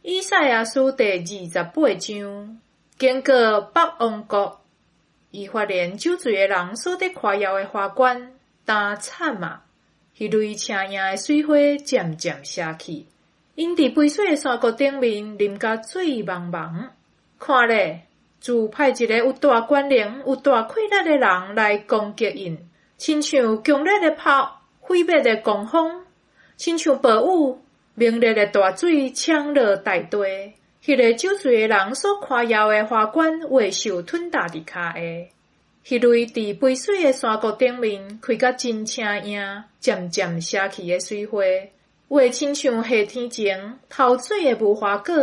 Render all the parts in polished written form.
以賽亞書第28章，警告北王國，伊發現酒醉的人所咧誇耀的華冠，焦慘啊！彼蕊青影的水花漸漸謝去，𪜶佇肥水的山谷頂面啉甲醉茫茫。看咧，主派一个有大權能、有大氣力的人來攻擊𪜶，親像強烈的炮、毀滅的狂風，親像暴雨、猛烈的大水衝落大地。彼个酒醉的人所誇耀的華冠會受吞踏佇跤下。彼蕊佇肥水的山谷頂面開甲真青影，漸漸謝去的水花，會親像夏天前頭水的無花果，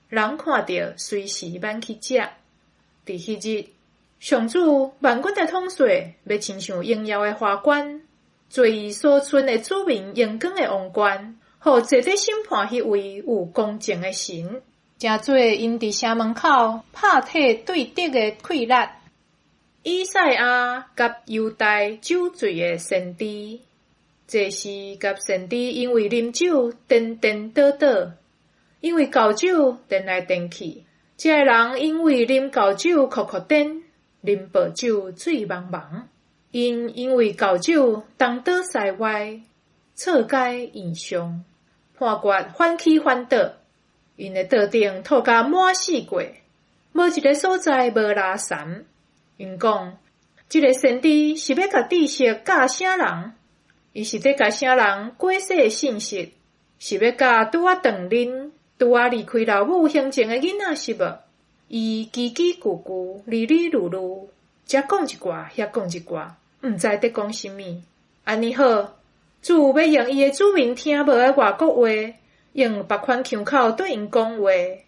人看著隨時欲去食。佇彼日，上主萬軍的統帥欲親像榮耀的華冠，做伊所剩的子民榮光的王冠，予坐佇審判彼位有公正的神，成做𪜶佇城門口拍退對敵的氣力。以賽亞佮猶大酒醉的先知，祭司佮先知因為啉酒顛顛倒倒，因為厚酒顛來顛去。這个人因為啉厚酒哭哭顛，啉薄酒醉茫茫。𪜶因為厚酒東倒西歪，錯改異象，判決反起反倒。𪜶的桌頂吐甲滿四界，無一个所在無垃圾。𪜶講，這个先知是欲共知識教啥人？伊是咧共啥人解說信息？是欲教拄仔斷奶、拄仔離開老母行前的囡仔是無？伊吱吱咕咕，哩哩嚕嚕，遮講一寡，遐講一寡，毋知佇講啥物。按呢好，主欲用伊的子民聽無的外國話，用別款腔口對𪜶講話。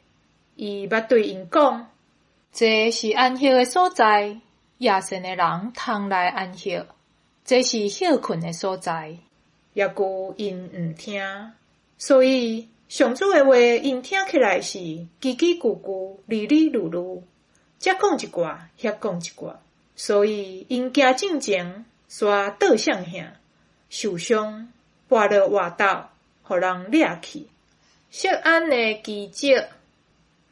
伊捌對𪜶講，這是安息的所在，夜神的人通來安息。這是歇睏的所在，猶閣𪜶毋聽，所以上主的話𪜶聽起來是吱吱咕咕、哩哩嚕嚕，遮講一寡，遐講一寡，所以𪜶行進前，煞倒向向，受傷，跋落倚斗，予人掠去。錫安的奇蹟，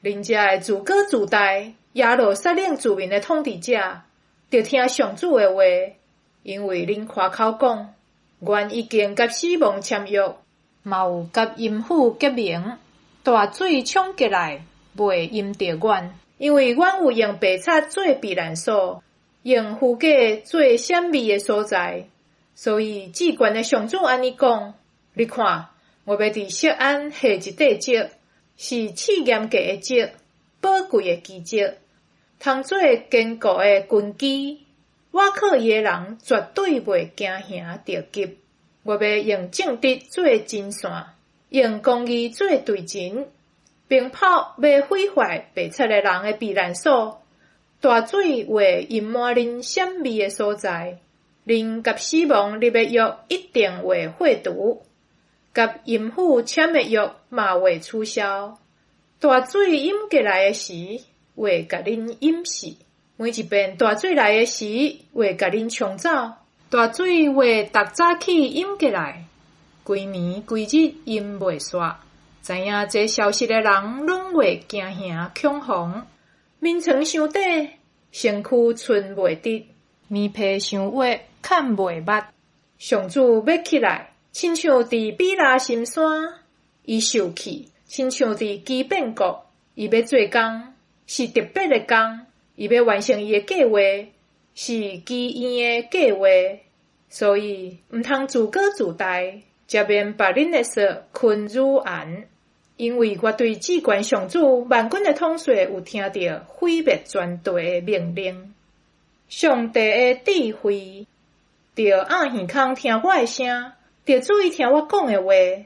恁遮的自高自大，耶路撒冷子民的統治者，著聽上主的話，因為恁誇口講，阮已經佮死亡簽約，嘛有佮陰府結盟，大水衝擊來，袂淹著阮，因為阮有用白賊做避難所，用虛假做閃避的所在。所以至懸的上主按呢講，你看，我欲佇錫安下一塊石，是試驗過的石，寶貴的基石，通做堅固的根基。倚靠伊的人絕對袂驚嚇著急。我欲用正直做針線，用公義做隊繩，冰炮欲毀壞白賊的人的避難所，大水會淹滿恁閃避的所在。恁佮死亡立的約一定會廢除，佮陰府簽的約嘛會取消。大水淹過來的時，會共恁淹死；每一遍大水來的時，會共恁沖走。大水會逐早起淹過來，規暝規日淹袂煞。知影這消息的人攏會驚嚇恐慌，眠床傷短，身軀伸袂直，棉被傷滑，崁袂密。上主欲起來，親像佇比拉心山，伊受氣，親像佇基變國，伊欲做工，是特別的工，伊欲完成伊的計畫，是奇異的計畫，所以毋通自高自大，赦免別人的索囥乳絚。因為我對至懸上主萬軍的統帥有聽著毀滅全地的命令。上帝的智慧，著掩耳孔聽我的聲，著注意聽我講的話。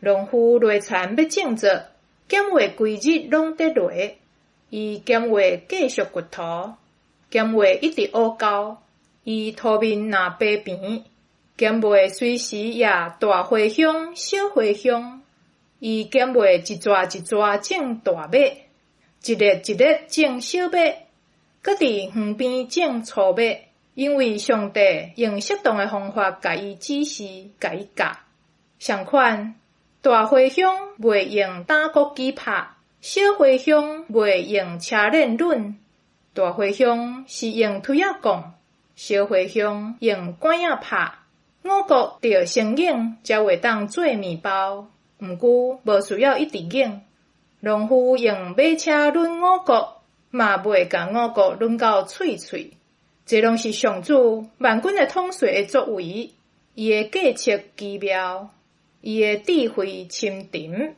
農夫犁田欲種作，減話規日攏佇犁，伊減話繼續掘土，減話一直烏溝，伊塗面若白平，減話隨時掖大茴香、小茴香，伊減話一逝一逝種大麥，一粒一粒種小麥，閣佇園邊種粗麥，因為上帝用適當的方法共伊指示，共伊教。相款，大回鄉袂用打穀機拍，小回鄉袂用車輪抡。大回鄉是用推仔摃，小回鄉用拐仔拍。五穀著先碾才會當做麵包，毋過無需要一直碾。農夫用馬車抡五穀，嘛袂共五穀抡到碎碎。這攏是上主萬軍的統帥的作為，伊的計策奇妙，伊的智慧深沉。